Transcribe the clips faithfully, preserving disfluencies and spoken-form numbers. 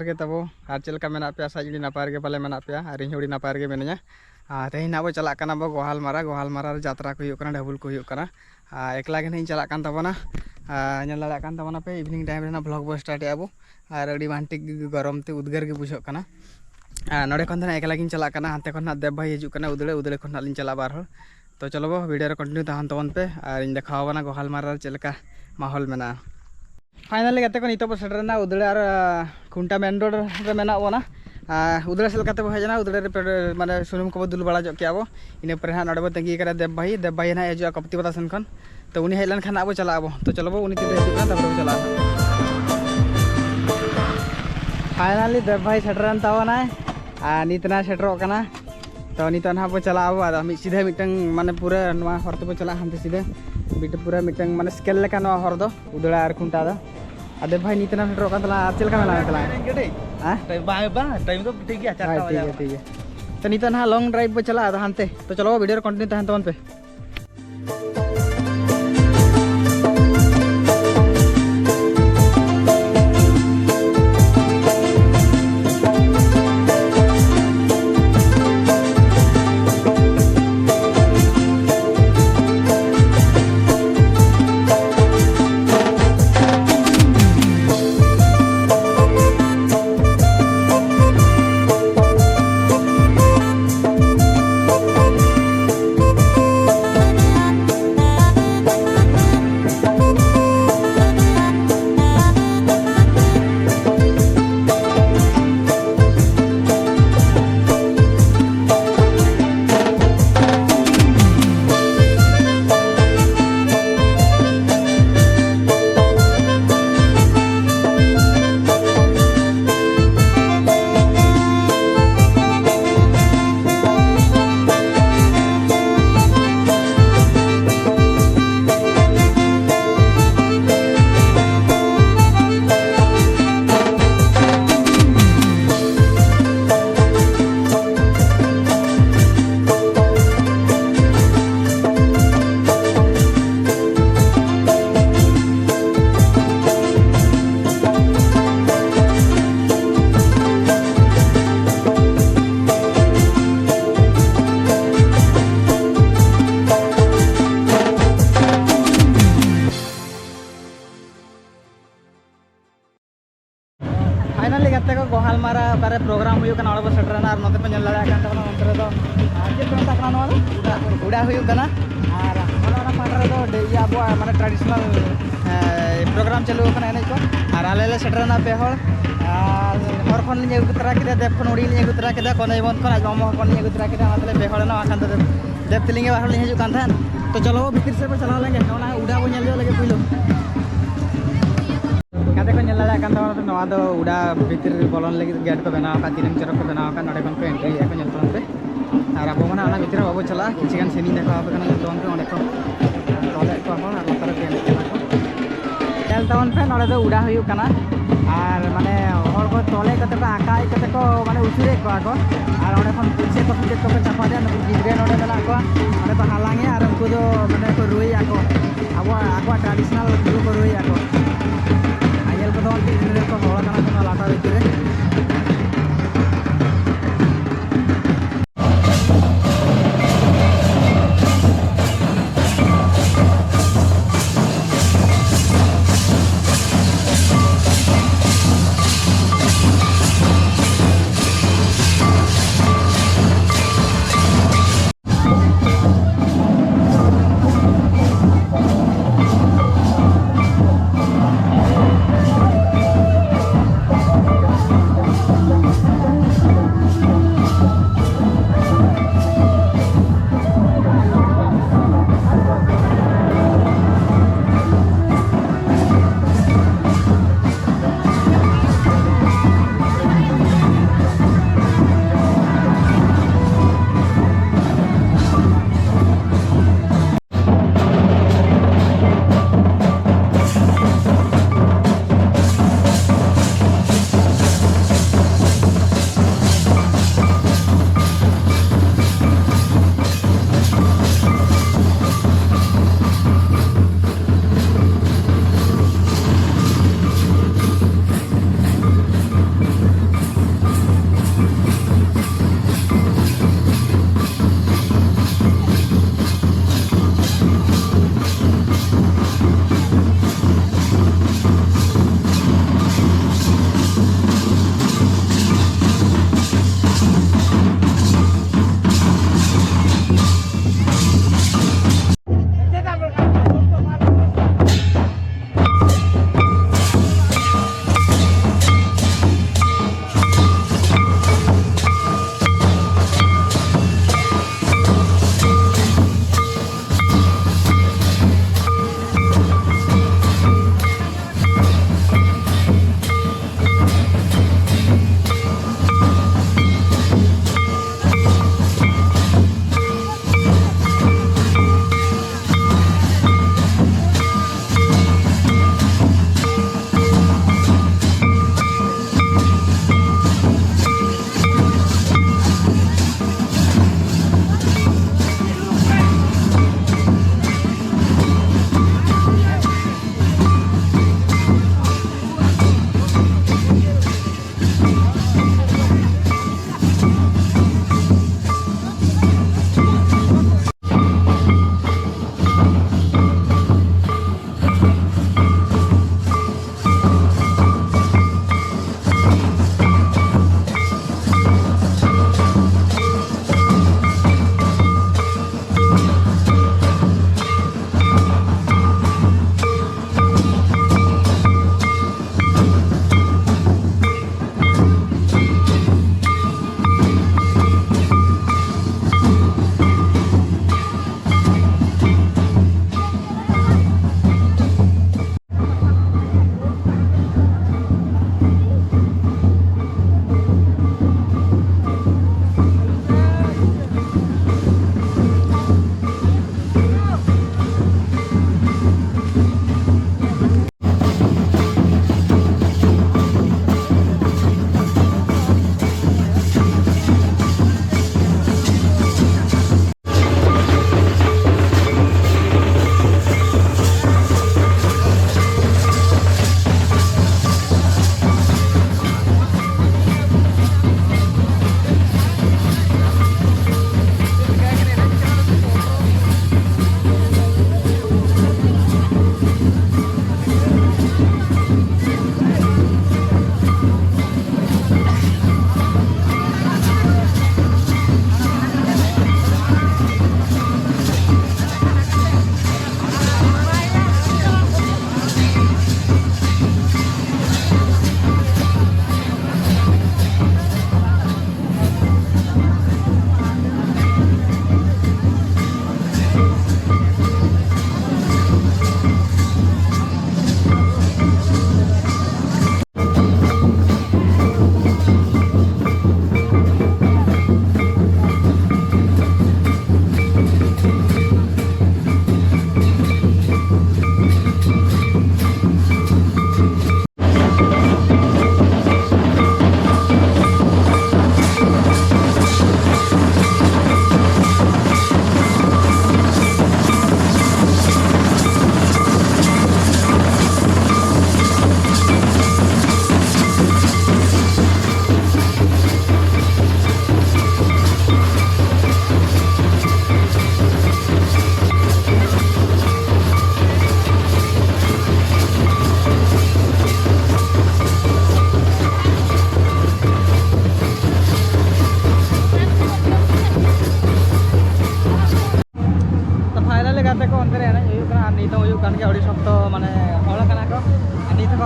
ᱜᱮ ᱛᱟᱵᱚ, ᱟᱨ ᱪᱮᱫ ᱞᱮᱠᱟ ᱢᱮᱱᱟᱜ ᱯᱮᱭᱟ? ᱟᱥᱟ ᱟᱹᱰᱤ ᱱᱟᱯᱟᱭ ᱨᱮᱜᱮ ᱯᱟᱞᱮ ᱢᱮᱱᱟᱜ ᱯᱮᱭᱟ, ᱟᱨ ᱤᱧ ᱦᱚᱸ ᱟᱹᱰᱤ ᱱᱟᱯᱟᱭ ᱨᱮᱜᱮ ᱢᱤᱱᱟᱹᱧᱟ᱾ ᱟᱨ ᱛᱮᱦᱮᱧ ᱱᱟᱜ ᱵᱚ ᱪᱟᱞᱟᱜ ᱠᱟᱱᱟ ᱵᱚ ᱜᱳᱦᱟᱞᱢᱟᱨᱟ᱾ ᱜᱳᱦᱟᱞᱢᱟᱨᱟ ᱨᱮ ᱡᱟᱛᱨᱟ ᱠᱚ ᱦᱩᱭᱩᱜ ᱠᱟᱱᱟ, ᱰᱷᱟᱹᱵᱩᱞ ᱠᱚ ᱦᱩᱭᱩᱜ ᱠᱟᱱᱟ᱾ ᱟᱨ ᱮᱠᱞᱟ ᱜᱮ ᱱᱟᱜ ᱤᱧ ᱪᱟᱞᱟᱜ ᱠᱟᱱ ᱛᱟᱵᱚᱱᱟ᱾ ᱟᱨ ᱧᱮᱞ ᱫᱟᱲᱮᱭᱟᱜ ᱠᱟᱱ ᱛᱟᱵᱚᱱᱟ ᱯᱮ, evening time ᱨᱮ ᱱᱟᱜ vlog ᱵᱚ start ᱮᱜᱼᱟ ᱵᱚ᱾ ᱟᱨ ᱟᱹᱰᱤ ᱵᱟᱝ ᱴᱷᱤᱠ ᱜᱮ ᱜᱚᱨᱚᱢ ᱛᱮ ᱩᱫᱽᱜᱟᱹᱨ ᱜᱮ ᱵᱩᱡᱷᱟᱹᱜ ᱠᱟᱱᱟ᱾ ᱟᱨ ᱱᱚᱰᱮ ᱠᱷᱚᱱ ᱫᱚ ᱱᱟᱜ ᱮᱠᱞᱟ ᱜᱤᱧ ᱪᱟᱞᱟᱜ ᱠᱟᱱᱟ, ᱦᱟᱱᱛᱮ ᱠᱷᱚᱱ ᱱᱟᱜ ᱫᱮᱵ ᱵᱷᱟᱭ ᱦᱤᱡᱩᱜ ᱠᱟᱱᱟ ᱩᱫᱽᱲᱟᱹ, ᱩᱫᱽᱲᱟᱹ ᱠᱷᱚᱱ ᱱᱟᱜ ᱞᱤᱧ ᱪᱟᱞᱟᱜᱼᱟ ᱵᱟᱨ ᱦᱚᱲ᱾ ᱛᱚ ᱪᱚᱞᱚ ᱵᱚ, video ᱨᱮ continue ᱛᱟᱦᱮᱱ ᱛᱟᱵᱚᱱ ᱯᱮ, ᱟᱨ ᱤᱧ ᱫᱮᱠᱷᱟᱣ ᱟᱵᱚᱱᱟ ᱜᱳᱦᱟᱞᱢᱟᱨᱟ ᱨᱮ ᱪᱮᱫ ᱞᱮᱠᱟ ᱢᱟᱦᱚᱞ ᱢᱮᱱᱟᱜᱼᱟ᱾ Finally ᱜᱟᱛᱮ ᱠᱚ, ᱱᱤᱛᱚᱜ ᱵᱚ ᱥᱮᱴᱮᱨ ᱮᱱᱟ ᱩᱫᱽᱲᱟᱹ ᱟᱨ, ᱟᱸ, ᱠᱷᱩᱱᱴᱟ main road ᱨᱮ ᱢᱮᱱᱟᱜ ᱵᱚᱱᱟ᱾ ᱟᱨ ᱩᱫᱽᱲᱟᱹ ᱥᱮᱫ ᱞᱮᱠᱟᱛᱮ ᱵᱚ ᱦᱮᱡ ᱮᱱᱟ, ᱩᱫᱽᱲᱟᱹ ᱨᱮ ᱯᱮ-, ᱢᱟᱱᱮ ᱥᱩᱱᱩᱢ ᱠᱚᱵᱚ ᱫᱩᱞ ᱵᱟᱲᱟ ᱧᱚᱜ ᱠᱮᱜᱼᱟ ᱵᱚ᱾ ᱤᱱᱟᱹ ᱯᱚᱨᱮ ᱦᱟᱸᱜ ᱱᱚᱰᱮ ᱵᱚ ᱛᱟᱺᱜᱤ ᱠᱟᱱᱟ ᱫᱮᱵ ᱵᱷᱟᱭ, ᱫᱮᱵ ᱵᱷᱟᱭ ᱱᱟᱦᱟᱜ ᱦᱤᱡᱩᱜᱼᱟ ᱠᱚᱯᱛᱤᱯᱟᱫᱟ ᱥᱮᱱ ᱠᱷᱚᱱ᱾ ᱛᱚ ᱩᱱᱤ ᱦᱮᱡ ᱞᱮᱱᱠᱷᱟᱱ ᱦᱟᱸᱜ ᱵᱚ ᱪᱟᱞᱟᱜ ᱟᱵᱚ᱾ ᱛᱚ ᱪᱚᱞᱚ ᱵᱚ, ᱩᱱᱤ ᱛᱤᱱ ᱨᱮ ᱦᱤᱡᱩᱜ ᱠᱟᱱᱟ, ᱛᱟᱨᱯᱚᱨᱮ ᱵᱚ ᱪᱟᱞᱟᱜᱼᱟ᱾ Finally ᱫᱮᱵ ᱵᱷᱟᱭ ᱥᱮᱴᱮᱨᱮᱱ ᱛᱟᱵᱚᱱᱟᱭ, ᱟᱨ ᱱᱤᱛ ᱱᱟᱦᱟᱜ ᱥᱮᱴᱮᱨᱚᱜ ᱠᱟᱱᱟ᱾ ᱛᱚ ᱱᱤᱛᱚᱜ ᱱᱟᱦᱟᱜ ᱵᱚ ᱪᱟᱞᱟᱜ ᱟᱵᱚ, ᱟᱫᱚ ᱢᱤᱫ ᱥᱤᱫᱷᱟᱹ ᱢᱤᱫᱴᱟᱝ, ᱢᱟᱱᱮ ᱯᱩᱨᱟᱹ ᱱᱚᱣᱟ ᱦᱚᱨ ᱛᱮᱵᱚ ᱪᱟᱞᱟᱜᱼᱟ, ᱦᱟᱱᱛᱮ ᱥᱤᱫᱷᱟᱹ᱾ ᱢᱤᱫᱴᱟᱝ ᱯᱩᱨᱟᱹ ᱢᱤᱫᱴᱟᱝ, ᱢᱟᱱᱮ scale ᱞᱮᱠᱟ ᱱᱚᱣᱟ ᱦᱚᱨ ᱫᱚ, ᱩᱫᱽᱲᱟ ᱟᱨ ᱠᱷᱩᱱᱴᱟ ᱫᱚ᱾ ᱟᱨ ᱫᱮᱵ ᱵᱷᱟᱭ ᱱᱤᱛ ᱱᱟᱦᱟᱜ ᱥᱮᱴᱮᱨᱚᱜ ᱠᱟᱱ ᱛᱟᱞᱟᱝᱟ, ᱟᱨ ᱪᱮᱫ ᱞᱮᱠᱟ ᱢᱮᱱᱟᱜ ᱢᱮ ᱛᱟᱞᱟᱝ? ᱦᱮᱸ? ᱴᱟᱭᱤᱢ ᱵᱟᱝ, ᱵᱟᱝ, ᱴᱟᱭᱤᱢ ᱫᱚ ᱴᱷᱤᱠ ᱜᱮᱭᱟ, ᱦᱳᱭ, ᱪᱟᱨᱴᱟ ᱴᱷᱤᱠ ᱵᱟᱡᱟᱣ ᱜᱮᱭᱟ, ᱠᱟᱱᱟ᱾ ᱴᱷᱤᱠ ᱜᱮᱭᱟ᱾ ᱛᱚ ᱱᱤᱛᱚᱜ ᱱᱟᱦᱟᱜ long drive ᱵᱚ ᱪᱟᱞᱟᱜᱼᱟ, ᱟᱫᱚ ᱦᱟᱱᱛᱮ᱾ ᱛᱚ ᱪᱚᱞᱚ, video ᱨᱮ continue ᱛᱟᱦᱮᱱ ᱛᱟᱵᱚᱱ ᱯᱮ᱾ ᱯᱷᱟᱭᱱᱟᱞᱤ ᱜᱟᱛᱮ ᱠᱚ, ᱜᱳᱦᱟᱞᱢᱟᱨᱟ ᱚᱠᱟᱨᱮ ᱯᱨᱳᱜᱨᱟᱢ ᱦᱩᱭᱩᱜ ᱠᱟᱱᱟ, ᱚᱸᱰᱮ ᱵᱚᱱ ᱥᱮᱴᱮᱨᱮᱱᱟ᱾ ᱟᱨ ᱱᱚᱛᱮ ᱯᱮ ᱧᱮᱞ ᱫᱟᱲᱮᱭᱟᱜ ᱠᱟᱱ ᱛᱟᱵᱚᱱᱟ, ᱚᱱᱛᱮ ᱨᱮᱫᱚ, ᱟᱨ ᱪᱮᱫ ᱠᱚ ᱢᱮᱛᱟᱜ ᱠᱟᱱᱟ ᱱᱚᱣᱟ ᱫᱚ? ᱩᱰᱟ᱾ ᱩᱰᱟ ᱦᱩᱭᱩᱜ ᱠᱟᱱᱟ᱾ ᱟᱨ ᱚᱱᱟ, ᱚᱱᱟ ᱯᱟᱦᱴᱟ ᱨᱮᱫᱚ ᱰᱮ-, ᱤᱭᱟᱹ, ᱟᱵᱚᱣᱟᱜ ᱢᱟᱱᱮ ᱴᱨᱟᱰᱤᱥᱚᱱᱟᱞ, ᱮ, ᱯᱨᱳᱜᱨᱟᱢ ᱪᱟᱹᱞᱩ ᱟᱠᱟᱱᱟ, ᱮᱱᱮᱡ ᱠᱚ᱾ ᱟᱨ ᱟᱞᱮ ᱞᱮ ᱥᱮᱴᱮᱨᱮᱱᱟ ᱯᱮ ᱦᱚᱲ᱾ ᱟᱨ ᱦᱚᱨ ᱠᱷᱚᱱ ᱞᱤᱧ ᱟᱹᱜᱩ ᱛᱚᱨᱟ ᱠᱮᱫᱟ, ᱫᱮᱵ ᱠᱷᱚᱱ ᱩᱲᱤ ᱞᱤᱧ ᱟᱹᱜᱩ ᱛᱚᱨᱟ ᱠᱮᱫᱟ, ᱠᱚᱱᱮᱡᱵᱚᱱᱫ ᱠᱷᱚᱱ ᱟᱡ ᱢᱟᱢᱚ ᱦᱚᱯᱚᱱ ᱞᱤᱧ ᱟᱹᱜᱩ ᱛᱚᱨᱟ ᱠᱮᱫᱟ, ᱚᱱᱟ ᱛᱮᱞᱮ ᱯᱮ ᱦᱚᱲ ᱮᱱᱟ, ᱵᱟᱠᱷᱟᱱ ᱫᱚ ᱫᱮᱵ, ᱫᱮᱵ ᱛᱮᱞᱤᱧ ᱜᱮ ᱵᱟᱨ ᱦᱚᱲ ᱞᱤᱧ ᱦᱤᱡᱩᱜ ᱠᱟᱱ ᱛᱟᱦᱮᱸᱫ᱾ ᱛᱚ ᱪᱚᱞᱚ ᱵᱷᱤᱛᱤᱨ ᱥᱮᱫ ᱵᱚᱱ ᱪᱟᱞᱟᱣ ᱞᱮᱱ ᱜᱮ, ᱚᱱᱟ ᱩᱰᱟ ᱵᱚᱱ ᱧᱮᱞ ᱧᱚᱜ ᱞᱮᱜᱮ ᱯᱩᱭᱞᱩ᱾ ᱜᱟᱛᱮ ᱠᱚ ᱧᱮᱞ ᱫᱟᱲᱮᱭᱟᱜ ᱠᱟᱱ ᱛᱟᱵᱚᱱᱟ, ᱱᱚᱣᱟ ᱫᱚ ᱩᱰᱟ ᱵᱷᱤᱛᱤᱨ ᱵᱚᱞᱚᱱ ᱞᱟᱹᱜᱤᱫ ᱜᱮᱴ ᱠᱚ ᱵᱮᱱᱟᱣ ᱟᱠᱟᱫ, ᱛᱤᱱᱟᱹᱢ ᱪᱚᱨᱚᱠ ᱠᱚ ᱵᱮᱱᱟᱣ ᱟᱠᱟᱫ, ᱱᱚᱰᱮ ᱠᱷᱚᱱ ᱠᱚ ᱮᱱᱴᱨᱤᱭᱮᱫᱼᱟ ᱠᱚ, ᱧᱮᱞ ᱛᱟᱵᱚᱱ ᱯᱮ᱾ ᱟᱨ ᱟᱵᱚ ᱢᱟ ᱱᱟᱦᱟᱜ ᱚᱱᱟ ᱵᱷᱤᱛᱤᱨ ᱨᱮ ᱵᱟᱵᱚ ᱪᱟᱞᱟᱜᱼᱟ, ᱠᱤᱪᱷᱩ ᱜᱟᱱ ᱥᱤᱱᱤᱧ ᱫᱮᱠᱷᱟᱣ ᱟᱯᱮ ᱠᱟᱱᱟ, ᱧᱮᱞ ᱛᱟᱵᱚᱱ ᱯᱮ, ᱚᱸᱰᱮ ᱠᱚ ᱛᱚᱞᱮᱫ ᱠᱚᱣᱟ ᱦᱚᱲ ᱟᱨ ᱞᱟᱛᱟᱨ ᱨᱮ ᱮᱱᱮᱡ ᱠᱟᱱᱟ ᱠᱚ᱾ ᱧᱮᱞ ᱛᱟᱵᱚᱱ ᱯᱮ, ᱱᱚᱰᱮ ᱫᱚ ᱩᱰᱟ ᱦᱩᱭᱩᱜ ᱠᱟᱱᱟ᱾ ᱟᱨ ᱢᱟᱱᱮ ᱦᱚᱲ ᱠᱚ ᱛᱚᱞᱮᱫ ᱠᱟᱛᱮ ᱠᱚ ᱟᱠᱟᱭᱮᱫ ᱠᱟᱛᱮ ᱠᱚ ᱢᱟᱱᱮ ᱩᱥᱩᱨᱮᱫ ᱠᱚᱣᱟ ᱠᱚ᱾ ᱟᱨ ᱚᱸᱰᱮ ᱠᱷᱚᱱ ᱪᱮᱫ ᱠᱚ ᱪᱮᱫ ᱠᱚᱠᱚ ᱪᱟᱯᱟᱫᱮᱜᱼᱟ, ᱱᱩᱠᱩ ᱜᱤᱫᱽᱨᱟᱹ ᱱᱚᱰᱮ ᱢᱮᱱᱟᱜ ᱠᱚᱣᱟ, ᱚᱸᱰᱮ ᱠᱚ ᱦᱟᱞᱟᱝᱮᱜᱼᱟ ᱟᱨ ᱩᱱᱠᱩ ᱫᱚ ᱢᱟᱱᱮ ᱠᱚ ᱨᱩᱭᱮᱜᱼᱟ ᱠᱚ, ᱟᱵᱚᱣᱟᱜ, ᱟᱠᱚᱣᱟᱜ ᱴᱨᱟᱰᱤᱥᱚᱱᱟᱞ ᱨᱩ ᱠᱚ ᱨᱩᱭᱮᱜᱼᱟ ᱠᱚ᱾ ᱟᱨ ᱧᱮᱞ ᱠᱚᱫᱚ ᱛᱤᱱᱟᱹᱜ ᱠᱚ ᱦᱚᱲ ᱠᱟᱱᱟ ᱠᱚ ᱱᱚᱣᱟ ᱞᱟᱴᱟ ᱵᱷᱤᱛᱤᱨ ᱨᱮ᱾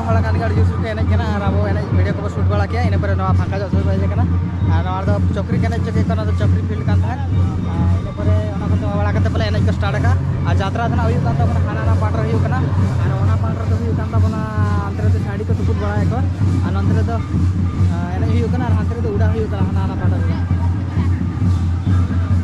ᱦᱚᱲ ᱠᱟᱱ ᱜᱮ ᱟᱹᱰᱤ ᱡᱳᱨ ᱥᱳᱨ ᱠᱚ ᱮᱱᱮᱡ ᱠᱟᱱᱟ ᱟᱨ ᱟᱵᱚ ᱮᱱᱮᱡ ᱵᱷᱤᱰᱤᱭᱳ ᱠᱚᱵᱚ ᱥᱩᱴ ᱵᱟᱲᱟ ᱠᱮᱜᱼᱟ᱾ ᱤᱱᱟᱹ ᱯᱚᱨᱮ ᱱᱚᱣᱟ ᱯᱷᱟᱸᱠᱟ ᱡᱚᱜ ᱥᱩᱨ ᱦᱮᱡ ᱟᱠᱟᱱᱟ᱾ ᱟᱨ ᱱᱚᱣᱟ ᱨᱮᱫᱚ ᱪᱚᱠᱨᱤ ᱠᱚ ᱮᱱᱮᱡ ᱦᱚᱪᱚ ᱠᱮᱫ ᱠᱚᱣᱟ, ᱱᱚᱣᱟ ᱫᱚ ᱪᱚᱠᱨᱤ ᱯᱷᱤᱞᱰ ᱠᱟᱱ ᱛᱟᱦᱮᱸᱫ᱾ ᱟᱨ ᱤᱱᱟᱹ ᱯᱚᱨᱮ ᱚᱱᱟ ᱠᱚ ᱪᱟᱵᱟ ᱵᱟᱲᱟ ᱠᱟᱛᱮ ᱵᱚᱞᱮ ᱮᱱᱮᱡ ᱠᱚ ᱥᱴᱟᱨᱴ ᱟᱠᱟᱫᱼᱟ᱾ ᱟᱨ ᱡᱟᱛᱨᱟ ᱫᱚ ᱱᱟᱜ ᱦᱩᱭᱩᱜ ᱠᱟᱱ ᱛᱟᱵᱚᱱᱟ ᱦᱟᱱᱟ ᱱᱟ ᱯᱟᱦᱴᱟ ᱨᱮ ᱦᱩᱭᱩᱜ ᱠᱟᱱᱟ᱾ ᱟᱨ ᱚᱱᱟ ᱯᱟᱦᱴᱟ ᱨᱮᱫᱚ ᱦᱩᱭᱩᱜ ᱠᱟᱱ ᱛᱟᱵᱚᱱᱟ, ᱚᱱᱛᱮ ᱨᱮᱫᱚ ᱥᱟᱹᱲᱤ ᱠᱚ ᱛᱩᱯᱩᱫ ᱵᱟᱲᱟᱭᱟᱠᱚ᱾ ᱟᱨ ᱱᱚᱱᱛᱮ ᱨᱮᱫᱚ ᱮᱱᱮᱡ ᱦᱩᱭᱩᱜ ᱠᱟᱱᱟ ᱟᱨ ᱦᱟᱱᱛᱮ ᱨᱮᱫᱚ ᱩᱰᱟᱹᱣ ᱦᱩᱭᱩᱜ ᱠᱟᱱᱟ ᱦᱟᱱᱟ ᱱᱟ ᱯᱟᱦᱴᱟ ᱨᱮᱫᱚ᱾